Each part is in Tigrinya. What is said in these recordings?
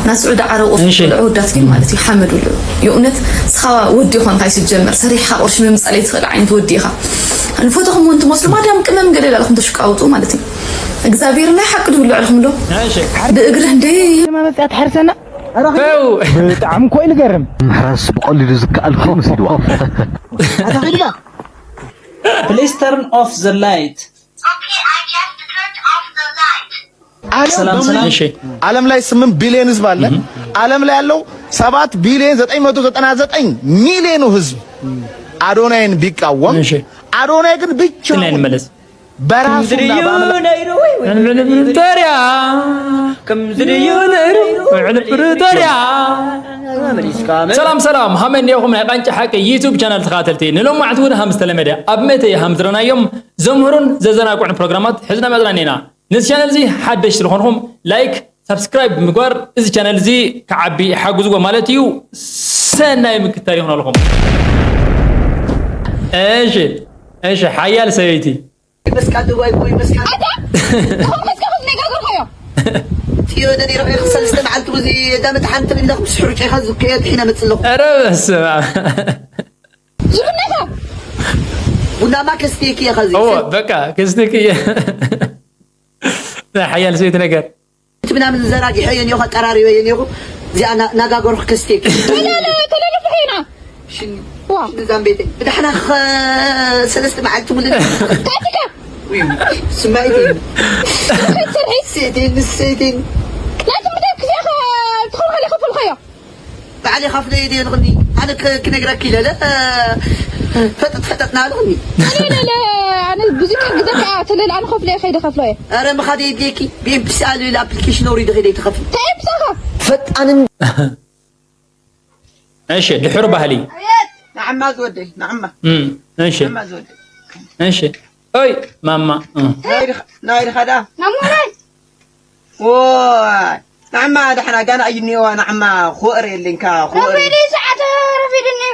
ናብ ስዑዲ ዓረብ ወፍሪ እሺ። ቆልዑ ኣወዳት ግን ማለት እዩ ሓመድ ውልዑ። የእውነት ንስኻ ወዲ ኾንካ ይስጀመር ሰሪሕኻ ቅርሺ ምምፃእ ዘይትኽእል ዓይነት ወዲ ኢኻ። ንፈተኹም እውን ትመስሉ ማዳም ቅመም ገለ ላልኹም ተሽቃውጡ ማለት እዩ። እግዚኣብሔር ናይ ሓቂ ድብሉ ዕልኹም ዶ? እሺ። ብእግርህ እንደ መመፅያ ትሓርሰና። ተው። ብጣዕሚ እኮ እዩ ልገርም። ምሕራስ ብቐሊሉ ዝከኣል ኮይኑ መሲልዋ። ኣታ ኺድካ? Please turn off the light. Okay, I just turned off the light. ዓለም ሰላም፣ በሙሉ ሰላም። እሺ። ዓለም ላይ ስምንት ቢሊዮን ህዝብ አለ። ዓለም ላይ ያለው ሰባት ቢሊዮን ዘጠኝ መቶ ዘጠና ዘጠኝ ሚሊዮኑ ህዝብ አዶናይን ቢቃወም፣ እሺ። አዶናይ ግን ብቻውን እንመለስ። በራሱና በአምላክ ነይሩ ወይ ወይ? እንብልብል ተርያ። ከምዚ ድዩ ነይሩ? ውዕል ፕሪቶርያ። ሰላም ሰላም፣ ሃመን ዲኹም ናይ ቃንጫ ሓቂ ዩቱብ ቻናል ተኸታተልቲ፣ ንሎማዕንቲ እውን ሃም ዝተለመደ ኣብ መእተዊ ሃም ዝረናዮም ዘምህሩን ዘዘናግዑን ፕሮግራማት ሒዝና መፅና ኢና። ነዚ ቻነል እዚ ሓደሽቲ ዝኾንኹም ላይክ፣ ሳብስክራይብ ብምግባር እዚ ቻነል እዚ ክዓቢ ሓግዝዎ ማለት እዩ። ሰናይ ምክትታል ይኹነልኹም። እሺ፣ እሺ፣ ሓያል ሰበይቲ። ይመስቃ ድዋይ እኮ ይመስቃ። ኣታ፣ ተኾንከስ ከኹስ ነጋገርካዮ። ጥዮ ደኒ ረኺ ሰለስተ መዓልቲ ብዙ ዳመት ሓንቲ ቢላ ምስ ሕሩጭ ኢኻ ዝከየ ትሒና መጽለኹ። ኧረ በስመ ኣብ። ዝሑነኻ። ቡናማ ከስቴኪ ኢኻ እዚ። እዎ፣ በቃ፣ ከስቴኪ እየ። ናይ ሓያል ሰበይቲ ነገር። እቲ ምናምን ዘራጊሐዮ እኒኦ፣ ከቀራሪበዮ እኒኦ። እዚኣ ና-፣ ናጋገርኩ ከስቴኪ። ተለለ-፣ ተለለ ፍሒና። ሽኒ። ዋ። ሽኒ ዛምቤተይ። ብዳሕና ኸ-፣ ሰለስተ መዓልቲ ሙሉ። ታቲካ። ውይ፣ ስማይተይ። ሰይተይ፣ ሰይተይ። ናቲ ምዳክ እዚኣ ኸ-፣ ትኾን ኸለ ከፈልካዮ? ባዕለይ ከፍለዮ ድየ ንቕኒ? ኣነ ክ-፣ ክነግረኪ ኢለ፣ ለ-፣ ፈጠጥ፣ ፈጠጥ ናበለ ንቕኒ። ኣነ፣ ለ-፣ ለ-፣ ኣነ ብዙሕ ክሕግዘካ እያ፣ ተለለ ኣነ ከፍለዮ ከይደ ከፍሎ እየ። ኧረ ምኻድ የድልየኪ። ብኤምፒሲ ኣልብል ኣፕሊኬሽን ኣውሪደ ከይደ ይትኸፍል። እንታይ ኤምፒሲ ኢኻ? ፈጣንን እሺ፣ ድሑር ባህሊ። ኣቤት! ንዓማ ዝወደይ፣ ንዓማ። እም፣ እሺ። ንዓማ ዝወደይ። እሺ። ኦይ፣ ማማ። እም። ናይ ድኻ-፣ ናይ ድኻ ደኣ? ማሙናይ! ኦይ፣ ንዓማ ደሓና ጋና እዩ እኒኦዋ፣ ንዓማ ክወእር የለንካ፣ ክወእር። ረፊድ እዩ ሰዓት፣ ረፊድ እኒኦ።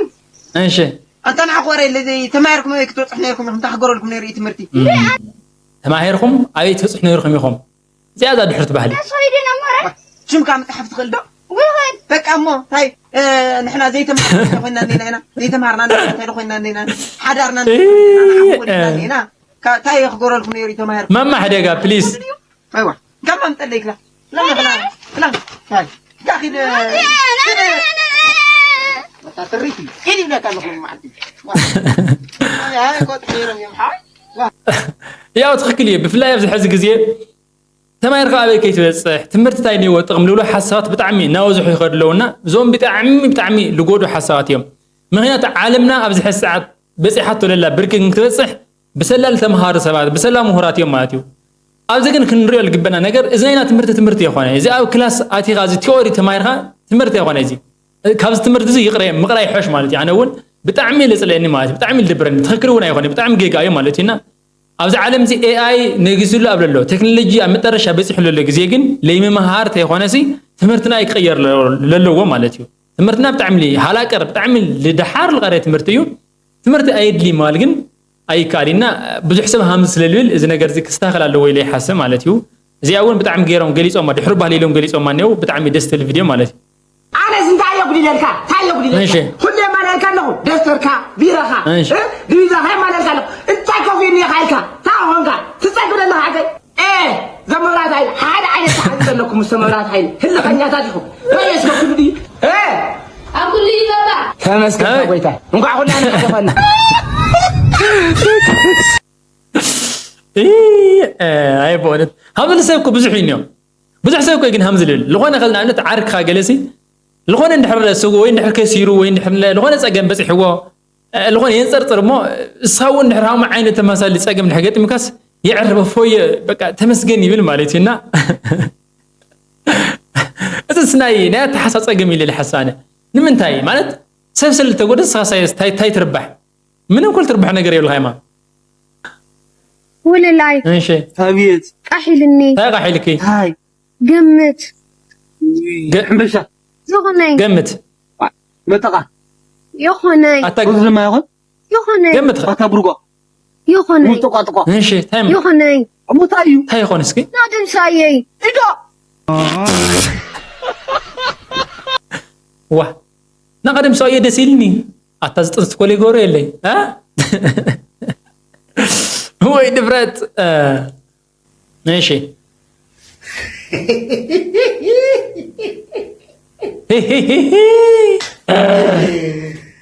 እሺ። ኣንታ ንዓ ክወእር የለ፣ ዘይ-፣ ተማሂርኩም ኣበይ ክትበጽሑ ነይርኩም ኢኹም፣ እንታይ ክገረልኩም ነይሩ እዩ ትምህርቲ? እም። ተማሂርኩም ኣበይ ትበጽሑ ነይርኩም ኢኹም? እዚኣ እዛ ድሕርቲ ባህሊ። ሶይዲ ነመረ? ሽምካ ምጽሓፍ ትኽእል ዶ? ወይ ወይ። በቃ እሞ፣ እንታይ፣ እ፣ ንሕና ዘይተማሃርና ኮይና እኒና ኢና። ዘይተማሃርና እንታይ ዶ ኮይና እኒና? ሓዳርና እንታይ ዶ ኮይና እኒና? እ፣ ሓዳርና እንታይ ዶ ኮይና እኒና? ካ-፣ እንታይ ክገብረልኩም ነይሩ ተማሂርኩም? ማማ ሕደጋ፣ ፕሊዝ። ኣይዋ፣ ጋማ ምጠለይ ክላ። ክላ፣ ክላ፣ ክላ። ታይ፣ ዳ ኺድ፣ ኺድ። ወታ ትሪቲ። ኺድ ይብለካ ኣለኹ መዓልቲ። ዋ። ኣይ፣ ኣይ፣ ቆጥ ነይሮም እዮም። ሓይ። ዋ። ያው ትኽክል እዩ። ብፍላይ ኣብዚ ሕዚ ግዜ ተማሂርካ ኣበይ ከይትበጽሕ፣ ትምህርቲ እንታይ እኒዎ ጥቕሚ ዝብሉ ሓሳባት ብጣዕሚ እናበዝሑ ይኸዱ ኣለዉና፣ እዞም ብጣዕሚ፣ ብጣዕሚ ልጎዱ ሓሳባት እዮም። ምኽንያቱ ዓለምና ኣብዚ ሕዚ ሰዓት በጺሓቶ ዘላ ብርኪ ንክትበጽሕ ብሰላል ተምሃሩ ሰባት፣ ብሰላል ምሁራት እዮም ማለት እዩ። ኣብዚ ግን ክንሪኦ ዝግበና ነገር፣ እዚ ናይና ትምህርቲ ትምህርቲ የኾነ። እዚ ኣብ ክላስ ኣቲኻ፣ እዚ ቲዮሪ ተማሂርካ ትምህርቲ የኾነ እዚ። ካብዚ ትምህርቲ እዚ ይቕረ፣ ምቕራይ ይሕሽ ማለት እዩ። ኣነ እውን ብጣዕሚ ለጽለኒ ማለት እዩ። ብጣዕሚ ልድብረኒ። ትኽክል እውን ኣይኾነ። ብጣዕሚ ጌጋ እዩ ማለት እዩ። እና ኣብዚ ዓለም እዚ ኤ ኣይ ነጊስሉ ኣብ ለሎ፣ ቴክኖሎጂ ኣብ መጠረሻ በጺሑ ለሎ ግዜ ግን ለይምምሃር ተይኾነሲ ትምህርትና ኣይክቐየር ለ-፣ ለለዎ ማለት እዩ። ትምህርትና ብጣዕሚ ሊ-፣ ሃላቀር፣ ብጣዕሚ ልደሓር ልቐረ ትምህርቲ እዩ። ትምህርቲ ኣየድልይ ምባል ግን ኣይከኣል ኢና። ብዙሕ ሰብ ሃምዚ ስለ ልብል እዚ ነገር እዚ ክስተኻኸል ኣለዎ ኢለ ይሓስብ ማለት እዩ። እዚኣ እውን ብጣዕሚ ገይሮም ገሊጾማ፣ ድሕሪ ባህሊ ኢሎም ገሊጾማ እኒአው። ብጣዕሚ ደስ ትብል ቪድዮ ማለት እዩ። ኣነስ እንታይ እየ ጉዲለልካ? እንታይ እየ ጉዲለልካ? እሺ። ኩሉ የማላልካ ኣለኹ። ደፍተርካ፣ ቢረኻ፣ እሺ። እ? ዲቪዛኻ የማላልካ ኣለኹ። እንታይ ኮፍ ኢልኒ ኢኻ ኢልካ? እንታይ ኾንካ? ትጸግብ ዘለኻ ዓገይ? ኤ፣ ዘም መብራት ሃይለ፣ ሓደ ዓይነት ተሓዚ ዘለኩም ምስ መብራት ሃይለ። ህልኸኛታት ኢኹም። ረየስ ኩሉ ድዩ? እ? ኣብ ኩሉ እዩ በባ። ተመስገን ኣይ። ጎይታ። እንኳዕ ኩላና ሓለፈና። እ፣ ኣይ፣ በእውነት። ሃምሊ ሰብ እኮ ብዙሕ እዩ እኒኦ። ብዙሕ ሰብ እኮ ግን ሃምዚ ልብል። ልኾነ ከል ንኣብነት ዓርክኻ ገለሲ፣ ልኾነ እንድሕር ስጉ ወይ እንድሕር ከሲሩ ወይ እንድሕር ለ-፣ ልኾነ ጸገም በጺሕዎ፣ እ፣ ልኾነ የንጸርጽር እሞ፣ እሳ እውን እንድሕር ሃሙ ዓይነት ተመሳሳሊ ጸገም እንድሕር ገጢሙካስ፣ የዕርፍ፣ እፎየ፣ በቃ ተመስገን ይብል ማለት እዩ። እና እዚስ ናይ፣ ናይ ኣተሓሳብ ጸገም ኢለ ልሓስብ ኣነ። ንምንታይ? ማለት ሰብ ስለ ልተጎደ ንስኻ ሳይስ ታይ፣ ታይ ትርባሕ? ምንም እኮ ልትርባሕ ነገር የብልካ ኢማ። ውልላይ። እሺ። ኣቤት። ቃሕ ኢልኒ። ታይ ቃሕ ኢልኪ? ታይ? ገምት። ገ-፣ ሕምበሻ። ዝኾነይ። ገምት። መጠቓ። ይኾነይ። ኣታ ብዙ ድማ ይኾን? ይኾነይ። ገምት። ኣታ ብርጓ። ይኾነይ። ሙዝ ተቋጥቋ። እሺ፣ ታይ ማ-? ይኾነይ። እሞ ታይ እዩ? ታይ ይኾን እስኪ? ናድንሳየይ። ኢዶ። ዋ፣ ንቐደም ሰብኣየ ደስ ኢልኒ። ኣታ ዝጥንስት ኮለ ይገብሮ የለይ። እ? ወይ ድፍረት። እ፣ እሺ።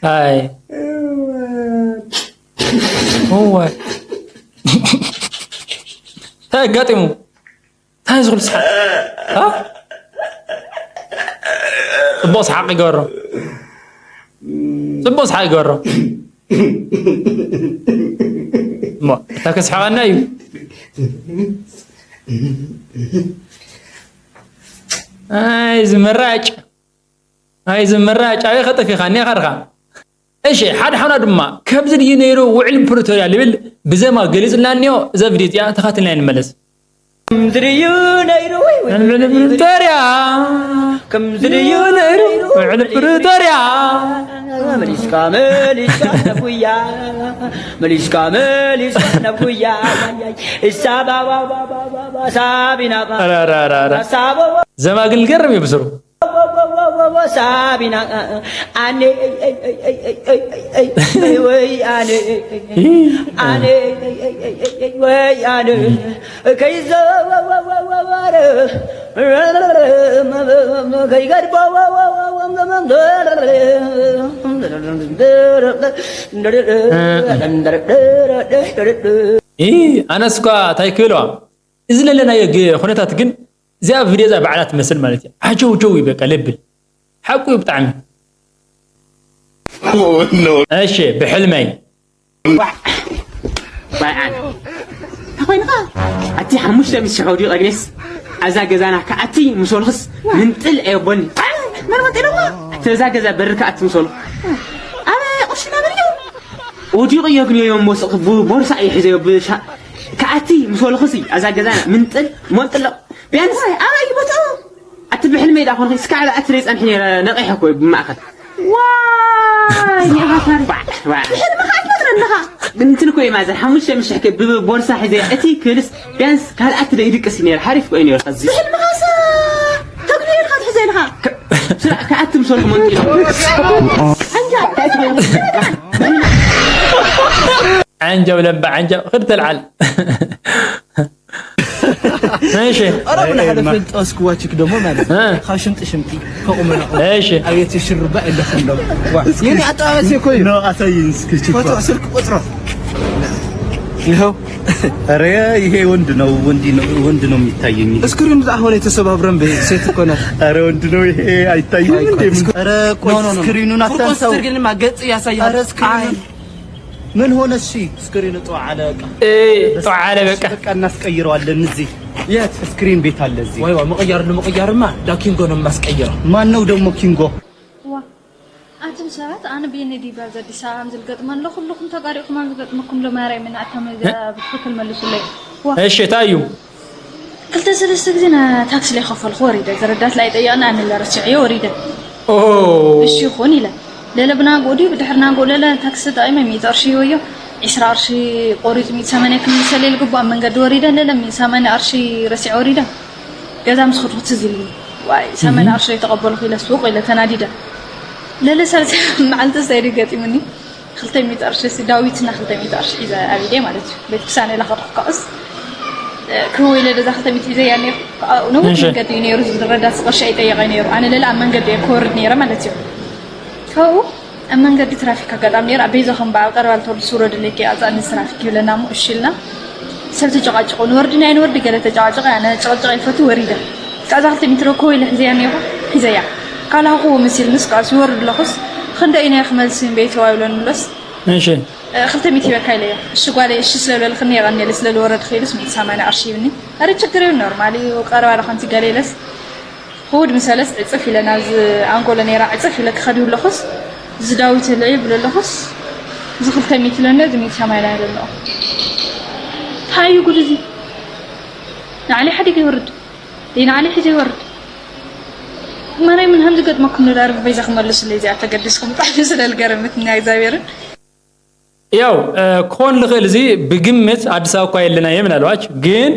ኣይ። እወ። እንታይ ኣጋጢሙ? እንታይ እዚ ኩሉ ሰሓቕ? እ? ጽቡቕ ሰሓቕ ይገሮ። ጽቡቕ ሰሓቕ ይገሮ። እሞ፣ እታ ከስሕቐና እዩ። ኣይ፣ እዚ መራጭ። ኣይ፣ እዚ መራጭ። ኣበይ ከጠፊኻ? እኒኻ ርኻ። እሺ፣ ሓደ ሓውና ድማ፣ "ከምዚ ድዩ ነይሩ ውዕል ፕሪቶርያ?" ልብል ብዜማ ገሊጹልና እኒኦ። እዛ ቪድዮ እዚኣ ተኻትልና ንመለስ። ከምዚ ድዩ ነይሩ ወይ፣ ወይ፣ ውዕል ፕሪቶርያ? ከምዚ ድዩ ነይሩ ውዕል ፕሪቶርያ? መሊስካ፣ መሊስካ ናብ ጉያ፣ መሊስካ፣ መሊስካ ናብ ጉያ። እሳ ባባ፣ ባባ፣ ባባ፣ ሳቢና፣ ኧረ፣ ኧረ፣ ኧረ፣ ኧረ። ሳቦ ዘማ ግን ልገርም እዩ ብስሩ። ሳቢና፣ ኣነ፣ ወይ ኣነ፣ ኣነ፣ ወይ ኣነ፣ ከይዘወረ፣ ከይገድቦ፣ እ፣ ኣነስ እኳ እንታይ ክብልዋ፣ እዚ ዘለናዮ ግ-፣ ኩነታት ግን እዚኣ ቪድዮ እዛ ባዕላ ትመስል ማለት እዩ። ዓጀውጀው እዩ በቃ ለብል። ሓቁ እዩ ብጣዕሚ። Oh, no። እሺ፣ ብሕልመይ። ዋይ፣ ዋይ፣ ኣነ። እንታይ ኮይንካ? ኣቲ ሓሙሽተ ምስ ሽሕ ወዲቑ ኣግኔስ፣ ኣዛ ገዛና ክኣቲ ምስ በልኩስ ምንጥል ኣየቦኒ። መን መንጢልዋ? ኣቲ በዛ ገዛ በሪ ክኣቲ ምስ በልኩ። ኣበ ቁርሲ ነብር እዩ። ወዲቑ እዮ ግን እዮ መስ-፣ ብ-፣ ቦርሳ እዮ ሒዘዮ ብሻ-፣ ክኣቲ ምስ በልኩሲ፣ ኣዛ ገዛና ምንጥል፣ ሞንጥሎ። ቢያንስ ዋይ፣ ኣበይ እዩ ቦትኡ? ኣቲ ብሕልመይ ደኣ ኮንኺ፣ እስካዕ ደኣ ኣቲ ደይ ጸንሒ ነይረ፣ ነቒሐ እኮ እየ ብማእከል። ዋይ፣ ኒኻ ታሪኽ። ዋ፣ ዋ። ብሕልምኻ ኣይትነግረኒ ኢኻ። እንትን እኮ እየ ማዘር፣ ሓሙሽተ ሽሕ ከ ብቦርሳ ሒዘ፣ እቲ ክልስ ቢያንስ ካልኣት ደይ ድቅስ ነይረ፣ ሓሪፍ እኮ እዩ ነይሩ ኸዚ። ብሕልምኻስ ተግንዮ ኢልካ ትሕዘ ኢልካ። ከ-፣ ስራ ክኣቲ ምስ በልኩ መንኪ። ኣንጃ። ዓንጃው ለምባ ዓንጃው፣ ኽድ ተልዓል። እሺ። ኧረ ምን ሓደ ፈልጠ እስኪ ዋችክ ደግሞ ማለት እ። ካብ ሽምጢ ሽምጢ ከቁመና። እሺ። ኣቤት ሽርባ የለኩም ደግሞ። ዋ፣ የኔ አጠባበስ እኮ እዩ። ኖ፣ አሳይን እስኪ ችኳ። ፎቶ ስልክ ቁጥሮ። ይኸው። ኧረ ይሄ ወንድ ነው፣ ወንድ ነው፣ ወንድ ነው የሚታየኝ። እስክሪን እዛ አሁን የተሰባብረን ቤት ሴት እኮ ናት። ኧረ ወንድ ነው ይሄ፣ አይታይም አይ፣ እንዴ? እስክ-፣ ኧረ ቆይ፣ ኖ፣ ኖ፣ ኖ። ስክሪኑን ፎቶ አታንሳው። ስክሪንማ ገጽ ያሳያል። ኧረ ስክሪኑን አይ። ምን ሆነ? እሺ፣ ስክሪኑ ጠው አለ በቃ። እ፣ ጠው አለ በቃ። በቃ እናስቀይረዋለን እዚህ። የት? ስክሪን ቤት አለ እዚህ። ወይ፣ ወይ፣ ምቕያር ንምቕያርማ ዳ ኪንጎ ነው የማስቀይረው። ማን ነው ደግሞ ኪንጎ? ዋ፣ ኣቱም ሰባት፣ ኣነ ብየነይ ድዩ ባዚ ኣዲስ ኣበባ ከምዚ ዝገጥመኒ ኣሎ? ኩልኹም ተጋሪኹም ኣብ ዝገጥመኩም ዶ ማርያም ኢና? ኣታ መ-፣ እ? ብትኽክል መልሱለይ። ዋ። እሺ፣ እንታይ እዩ? ክልተ ሰለስተ ግዜ ና ታክሲ ላይ ከፈልኩ ወሪደ። ዝረዳት ላይ ጠየቕና፣ ኣነ ለረሲዐዮ ወሪደ። ኦ። እሺ ይኹን ኢለ። ለለ ብናግኡ ድዩ ብድሕሪ ናግኡ ለለ ታክሲ ተጠቒመ ሚእቲ ቅርሺ ሂበዮ። ዒስራ ቅርሺ ቆሪጹ ሚእቲ ሰማንያ ክምልሰለይ ልግቡ ኣብ መንገዲ ወሪደ። ለለ ሚእቲ ሰማንያ ቅርሺ ረሲዐ ወሪደ። ገዛ ምስ ከድኩ ትዝ ኢሉኒ። ዋይ፣ ሰማንያ ቅርሺ ተቐበልኩ ኢለ ሱቕ ኢለ ተናዲደ። ለለ ሳልሳይ መዓልቲ እንታይ ድዩ ገጢሙኒ? ክልተ ሚእቲ ቅርሺ ሲ ዳዊትና ክልተ ሚእቲ ቅርሺ ሒዘ ኣብ ኢደይ ማለት እዩ። ቤተክርስትያን ኢለ ከድኩ ከዕስ፣ ክህቦ ኢለ ደዛ ክልተ ሚእቲ ሒዘያ ነይሩ። ነዊሕ እሺ። መንገዲ እዩ ነይሩ፣ ዝረዳት ቅርሺ ኣይጠየቐ ነይሩ። ኣነ ለለ ኣብ መንገዲ እየ ክወርድ ነይረ ማለት እዩ። ካብኡ ኣብ መንገዲ ትራፊክ ኣጋጣሚ ነይሩ። ኣብ በይዛኹም በዓል ቀረባ ልተወርዱ ስውረድለይ ከይኣጻእኒ ትራፊክ ይብለና እሞ እሺ ኢልና። ሰብ ተጨቃጭቑ፣ ንወርዲ ናይ ንወርዲ ገለ ተጨቃጭቐ፣ ኣነ ጭቕጭቕ ኣይፈቱ ወሪደ። ካብዛ ክልተ ሚእቲ ረክቦ ኢለ ሒዘያ እኒኹ፣ ሒዘያ። ካልኣኹዎ መሲልንስ፣ ካብዚ ይወርድ ኣለኹስ፣ ክንደይ ኢነ ክመልስ እምበይ ተባሂሎ ንብሎስ፣ እሺ። እ፣ ክልተ ሚእቲ ሂበካ ኢለዮ። እሺ ጓለይ፣ እሺ ስለ ዝበልክኒ የቐንየለይ፣ ስለ ዝወረድክ ኢሉስ ሚእቲ ሰማንያ ቅርሺ ሂብኒ። ኣረ ችግር የብሉን፣ ኖርማሊ ቀረባ ዶ ከምቲ ገለ ኢለስ፣ ክውድ ምሰለስ ዕጽፍ ኢለ ናብዚ ኣንጎሎ ነይራ፣ ዕጽፍ ኢለ ክኸድ ይብለኹስ፣ እዚ ዳዊት ልዒ ይብሎ ኣለኹስ፣ እዚ ክልተ ሚእቲ ኢለኒ፣ እዚ ሚእቲ ሰማንያ ኣለኹ። እንታይ እዩ ጉድ እዚ? ንዓሊ ሓዲገ ይወርድ። ደይ ንዓሊ ሒዘ ይወርድ። እማናይ ምን ሃም ዝገጥመኩም ንዳርግ በይዛ ክመልሱለይ እዚኣ ተገዲስኩም ብጣዕሚ ስለ ዝገረመትኒ እግዚኣብሔርን። ያው፣ እ፣ ክኾን ልኽእል እዚ ብግምት ኣዲስ ኣበባ እኳ የለናዮ ምናልባች፣ ግን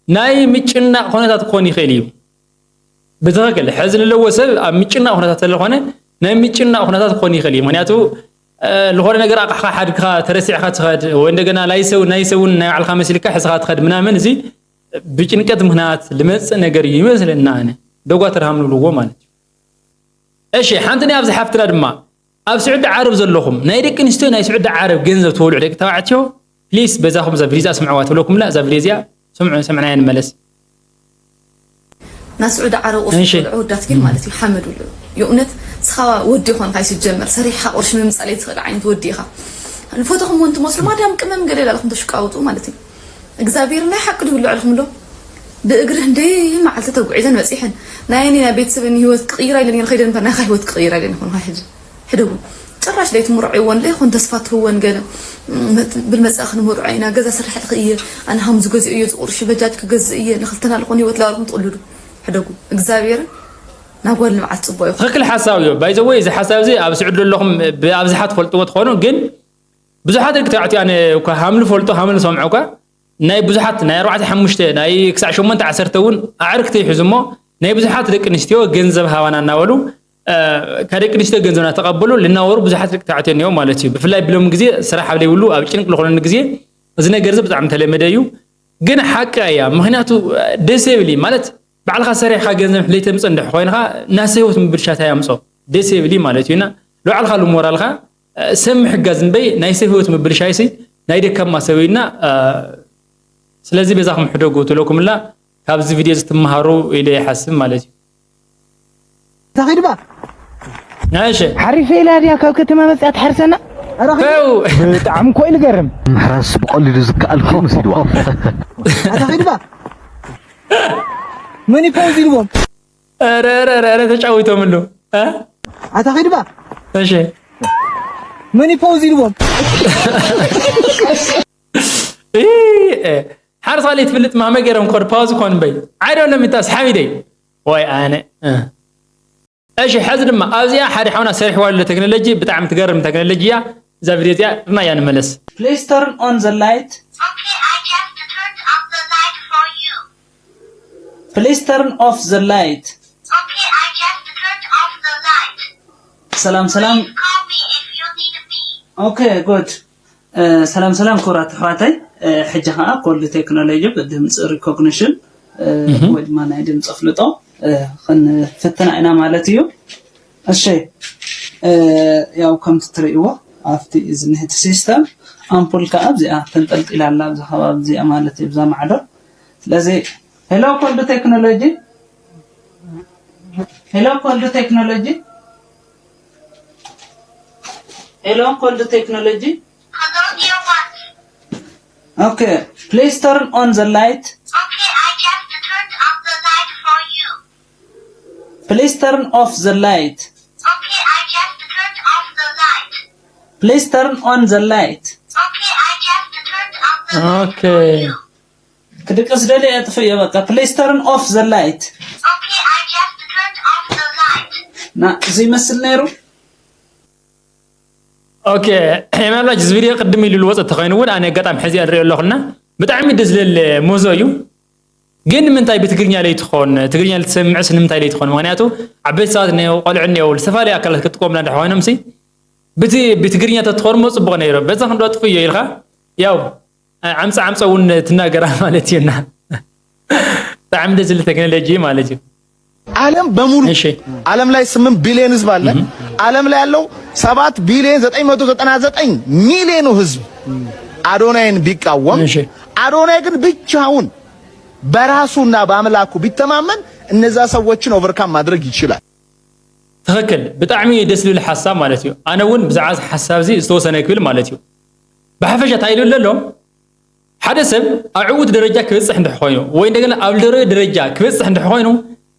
ናይ ምጭናቕ ኩነታት ክኾን ይኽእል እዩ። ብትኽክል ሕዚ ንለዎ ሰብ ኣብ ምጭናቕ ኩነታት ስለኾነ ናይ ምጭናቕ ኩነታት ክኾን ይኽእል እዩ። ምክንያቱ ዝኾነ ነገር ኣቕሕኻ ሓድግኻ ተረሲዕካ ትኸድ ወይ እንደገና ናይ ሰብ ናይ ሰውን ናይ ባዕልካ መሲልካ ሕዝኻ ትኸድ ምናምን፣ እዚ ብጭንቀት ምክንያት ልመፅእ ነገር እዩ ይመስለና። ኣነ ደጓ ተርሃም ንብልዎ ማለት እዩ። እሺ፣ ሓንቲ ናይ ኣብዚ ሓፍትና ድማ ኣብ ስዑዲ ዓረብ ዘለኹም ናይ ደቂ ኣንስትዮ ናይ ስዑዲ ዓረብ ገንዘብ ትበልዑ ደቂ ተባዕትዮ፣ ፕሊስ በዛኹም እዛ ቪዲዮ እዚኣ ስምዕዋ ትብለኩም ኣላ። እዛ ቪዲዮ እዚኣ ስምዑ፣ ሰምዕናያ ንመለስ። ናብ ስዑዲ ዓረብ ቁርሲ እሺ። ትበልዑ ኣወዳት ግን ማለት እዩ ሓመድ ብልዑ። የእውነት ንስኻ ወዲ ይኾንካ እዩ ሲጀመር፣ ሰሪሕኻ ቁርሺ ምምፃእ ለይትኽእል ዓይነት ወዲ ኢኻ። ንፈተኹም እውን ትመስሉ ማዳም ቅመም ገለ ኢላ ለኹም ተሽቃውጡ ማለት እዩ። እግዚኣብሔር ናይ ሓቂ ድብሉ ኣልኩም ዶ? ብእግሪ ክንደይ መዓልቲ ተጉዒዘን በፂሐን ናይ ናይ ቤተሰብን ህይወት ክቕይራ ኢለን እየን ከይደን እምበር ናይኻ ህይወት ክቕይራ ኢለን ይኾንካ ሕጂ። ሕደጉ ጭራሽ ደይትምርዕወን ደይኮን ተስፋ ትህወን ገለ ብል መጻ ክንምርዖ ኢና ገዛ ስራሕቲ ክእየ ኣነ ሃምዚ ገዚኦ እየ ዝቁርሽ በጃጅ ክገዝእ እየ ንክልተና ልኾን ህይወት ለባልኩም ትቕልዱ። ሕደጉ እግዚኣብሔርን ናብ ጓል ንብዓት ጽቡቅ ይኹን። ትኽክል ሓሳብ እዩ። ባይዘወይ እዚ ሓሳብ እዚ ኣብ ስዑዲ ዘለኹም ብኣብዝሓ ትፈልጥዎ ትኾኑ፣ ግን ብዙሓት ደቂ ተባዕትዮ ኣነ እኳ ሃምል ፈልጦ ሃምል ሰምዖ እኳ ናይ ብዙሓት ናይ ኣርባዕተ ሓሙሽተ ናይ ክሳዕ ሸሞንተ ዓሰርተ እውን ኣዕርክቲ ይሕዙ እሞ ናይ ብዙሓት ደቂ ኣንስትዮ ገንዘብ ሃባና እናበሉ ካብ ደቂ ኣንስትዮ ገንዘብ እናተቐበሉ ልናወሩ ብዙሓት ደቂ ተባዕትዮ እኒኦ ማለት እዩ። ብፍላይ ብሎም ግዜ ስራሕ ኣብ ዘይብሉ ኣብ ጭንቅ ልኾነኒ ግዜ እዚ ነገር እዚ ብጣዕሚ ተለመደ እዩ። ግን ሓቂ እያ። ምክንያቱ ደስ የብል እዩ ማለት ባዕልኻ ሰሪሕኻ ገንዘብ ለይተምፅእ እንድሕ ኮይንኻ ናሰ ህይወት ምብልሻት ኣያምፆ ደስ የብል እዩ ማለት እዩ። እና ንባዕልኻ ልሞራልካ ሰብ ምሕጋዝ እምበይ ናይ ሰብ ህይወት ምብልሻይሲ ናይ ደካማ ሰብ እዩና። ስለዚ በዛኹም ሕደጉ ትለኩምላ ካብዚ ቪድዮ እዚ ትመሃሩ ኢለ ይሓስብ ማለት እዩ። ተኺድባ እሺ ሓሪፈ ኢላ ድያ ካብ ከተማ መፅያ ትሓርሰና? ተው ብጣዕሚ እኮ እዩ ልገርም። ምሕራስ ብቐሊሉ ዝከኣል ኮይኑ መሲልዋ። ኣታ ኺድባ መን ይፈውዝ ኢልዎም? ኧረ ኧረ ኧረ ኧረ ተጫዊቶምሉ እ ኣታ ኺድባ እሺ መን ይፈውዝ ኢልዎም? እ እ ሓርሳ ለይትፍልጥ ማመ ገይሮም ኮድ ፓውዝ ኮን በይ I don't know ምታስ ሓሚደይ ወይ ኣነ እ እሺ፣ ሕዚ ድማ ኣብዚኣ ሓደ ሓውና ሰሪሕዋ ዘሎ ቴክኖሎጂ ብጣዕሚ ትገርም ቴክኖሎጂ እያ። እዛ ቪድዮ እዚኣ ርናያ ንመለስ። Please turn on the light. Okay, I just turned off the light for you. Please turn off the light. Okay, I just turned off the light. ሰላም ሰላም። Please call me if you need me. Okay, good. ሰላም ሰላም ክቡራት ኣሕዋተይ፣ ሕጂ ከዓ ኮልድ ቴክኖሎጂ ብድምፂ ሪኮግኒሽን ወይ ድማ ናይ ድምፂ ኣፍልጦ ክንፍትና ኢና ማለት እዩ። እሺ፣ ያው ከምቲ ትርእይዎ ኣብቲ ዝንህቲ ሲስተም ኣምፑል ከዓ ኣብዚኣ ተንጠልጢላ ኣላ፣ ኣብዚ ከባቢ እዚኣ ማለት እዩ፣ ኣብዛ ማዕዶ። ስለዚ ሄሎ ኮልድ ቴክኖሎጂ፣ ሄሎ ኮልድ ቴክኖሎጂ፣ ሄሎ ኮልድ ቴክኖሎጂ። Hello, dear ones. Okay, please turn on the light. Okay, I just turned on the light for you. Please turn off the light. Okay, I just turned off the light. Please turn on the light. Okay, I just turned on the light for Okay. you. ክድቅስ ደልየ የጥፍእዮ በቃ please turn off the light። Okay, I just turned off the light. ና እዚ ይመስል ነይሩ። ኦኬ ምናልባት እዚ ቪድዮ ቅድም ኢሉ ልወፀ ተኮይኑ እውን ኣነ ኣጋጣሚ ሕዚ ንሪኦ ኣለኹና ብጣዕሚ ደስ ዝብል ሞዞ እዩ። ግን ንምንታይ ብትግርኛ ለይትኾን ትግርኛ ልትሰምዕስ ንምንታይ ለይትኾን? ምክንያቱ ዓበይቲ ሰባት እኒአው ቆልዑ እኒአው ዝተፈላለዩ ኣካላት ክጥቀሙላ እንድሕር ኮይኖም ሲ ብቲ ብትግርኛ ተትኾርሞ ፅቡቕ ነይሩ። በዛ ክንዶ ኣጥፍዮ ኢልካ ያው ዓምፀ ዓምፀ እውን ትናገራ ማለት እዩና። ብጣዕሚ ደስ ዝብል ቴክኖሎጂ ማለት እዩ። ዓለም በሙሉ እሺ ዓለም ላይ ስምንት ቢሊዮን ህዝብ አለ። ዓለም ላይ ያለው ሰባት ቢሊዮን ዘጠኝ መቶ ዘጠና ዘጠኝ ሚሊዮኑ ህዝብ አዶናይን ቢቃወም እሺ አዶናይ ግን ብቻውን በራሱና በአምላኩ ቢተማመን እነዛ ሰዎችን ኦቨርካም ማድረግ ይችላል። ትኽክል ብጣዕሚ ደስ ዝብል ሓሳብ ማለት እዩ። ኣነ እውን ብዛዕባ እዚ ሓሳብ እዚ ዝተወሰነ ክብል ማለት እዩ። ብሓፈሻ እንታይ ኢሉ ኣሎ ኣሎ ሓደ ሰብ ኣብ ዕዉት ደረጃ ክበፅሕ እንድሕር ኮይኑ ወይ እንደገና ኣብ ልደረዮ ደረጃ ክበፅሕ እንድሕር ኮይኑ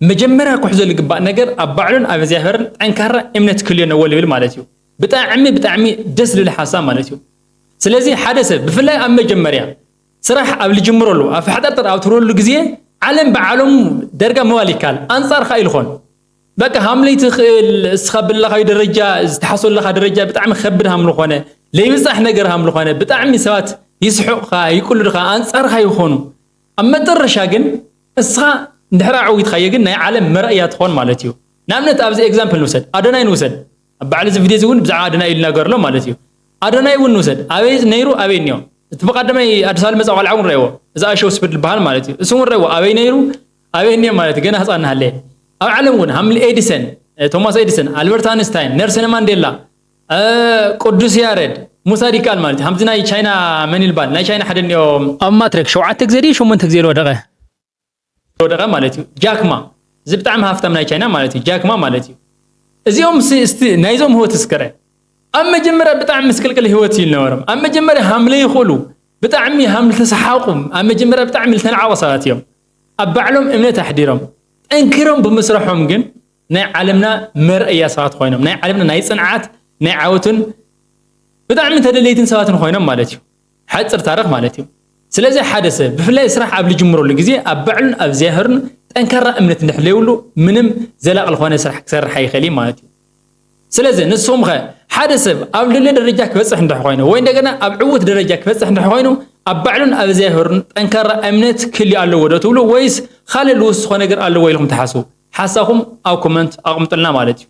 መጀመርያ ክሕዞ ዝግባእ ነገር ኣብ ባዕሉን ኣብ እግዚኣብሔርን ጠንካራ እምነት ክህልዮ ነዎ ልብል ማለት እዩ። ብጣዕሚ ብጣዕሚ ደስ ዝብል ሓሳብ ማለት እዩ። ስለዚ ሓደ ሰብ ብፍላይ ኣብ መጀመርያ ስራሕ ኣብ ልጅምረሉ ኣብ ፈሕጠርጠር ኣብ ትብለሉ ግዜ ዓለም ብዓለሙ ደርጋ ምባል ይከኣል ኣንፃርካ እዩ ልኾን በቃ ሃምለይ ትኽእል እስኻ ብለኻዊ ደረጃ ዝተሓሰለኻ ደረጃ ብጣዕሚ ከብድ ሃም ዝኾነ ለይብፃሕ ነገር ሃም ዝኾነ ብጣዕሚ ሰባት ይስሕቑኻ ይቅልዱኻ ኣንፃርኻ ይኾኑ ኣብ መጠረሻ ግን እስኻ እንድሕር ኣዕዊትካዮ ግን ናይ ዓለም መርኣያ ትኾን ማለት እዩ። ንኣብነት ኣብዚ example ንውሰድ፣ ኣዶናይ ንውሰድ። ኣብ ባዕሊ እዚ ቪድዮ እዚ እውን ብዛዕባ ኣዶናይ እዩ ዝናገር ኣሎ ማለት እዩ። ኣዶናይ እውን ንውሰድ፣ ኣበይ ነይሩ፣ ኣበይ እኒኦ? እቲ ብቐዳማይ ኣዲስ ኣበባ ዝመፅኣ ቆልዓ እውን ረእዎ፣ እዚ ኣሸው ስፒድ ዝበሃል ማለት እዩ። እሱ እውን ረእዎ፣ ኣበይ ነይሩ፣ ኣበይ እኒኦ ማለት እዩ። ገና ህፃን እናሃለየ ኣብ ዓለም እውን ሃምል ኤዲሰን፣ ቶማስ ኤዲሰን፣ ኣልበርት ኣንስታይን፣ ኔልሰን ማንዴላ፣ ቅዱስ ያሬድ፣ ሙሳ ዲካል ማለት እዩ። ከምዚ ናይ ቻይና መን ይልባል፣ ናይ ቻይና ሓደ እኒኦ፣ ኣብ ማትሪክ ሸውዓተ ግዜ ድዩ ሸሞንተ ግዜ ዝወደቐ? ዝወደቐ ማለት እዩ። ጃክማ፣ እዚ ብጣዕሚ ሃፍታም ናይ ቻይና ማለት እዩ። ጃክማ ማለት እዩ። እዚኦም ስ- እስቲ ናይዞም ህይወት እስከረ ኣብ መጀመርያ ብጣዕሚ ምስቅልቅል ህይወት እዩ ዝነበሮም። ኣብ መጀመርያ ሃምለ ይኽእሉ፣ ብጣዕሚ ሃምል ተሰሓቑ፣ ኣብ መጀመርያ ብጣዕሚ ዝተናዓቑ ሰባት እዮም። ኣብ ባዕሎም እምነት ኣሕዲሮም ጠንኪሮም ብምስረሖም ግን ናይ ዓለምና መርኣያ ሰባት ኮይኖም፣ ናይ ዓለምና ናይ ፅንዓት፣ ናይ ዓወትን ብጣዕሚ ተደለይትን ሰባትን ኮይኖም ማለት እዩ። ሓፅር ታሪክ ማለት እዩ። ስለዚ ሓደ ሰብ ብፍላይ ስራሕ ኣብ ዝጅምረሉ ግዜ ኣብ ባዕሉን ኣብ እግዚኣብሔርን ጠንካራ እምነት እንድሕር ዘይብሉ ምንም ዘላቂ ዝኾነ ስራሕ ክሰርሕ ኣይኽእል እዩ ማለት እዩ። ስለዚ ንስኹም ከ ሓደ ሰብ ኣብ ልዕሊ ደረጃ ክበፅሕ እንድሕር ኮይኑ ወይ እንደገና ኣብ ዕውት ደረጃ ክበፅሕ እንድሕር ኮይኑ ኣብ ባዕሉን ኣብ እግዚኣብሔርን ጠንካራ እምነት ክህልዩ ኣለዎ ዶ ትብሉ ወይስ ካልእ ልውስኾ ነገር ኣለዎ ኢልኩም ትሓስቡ? ሓሳብኩም ኣብ ኮመንት ኣቕምጡልና ማለት እዩ።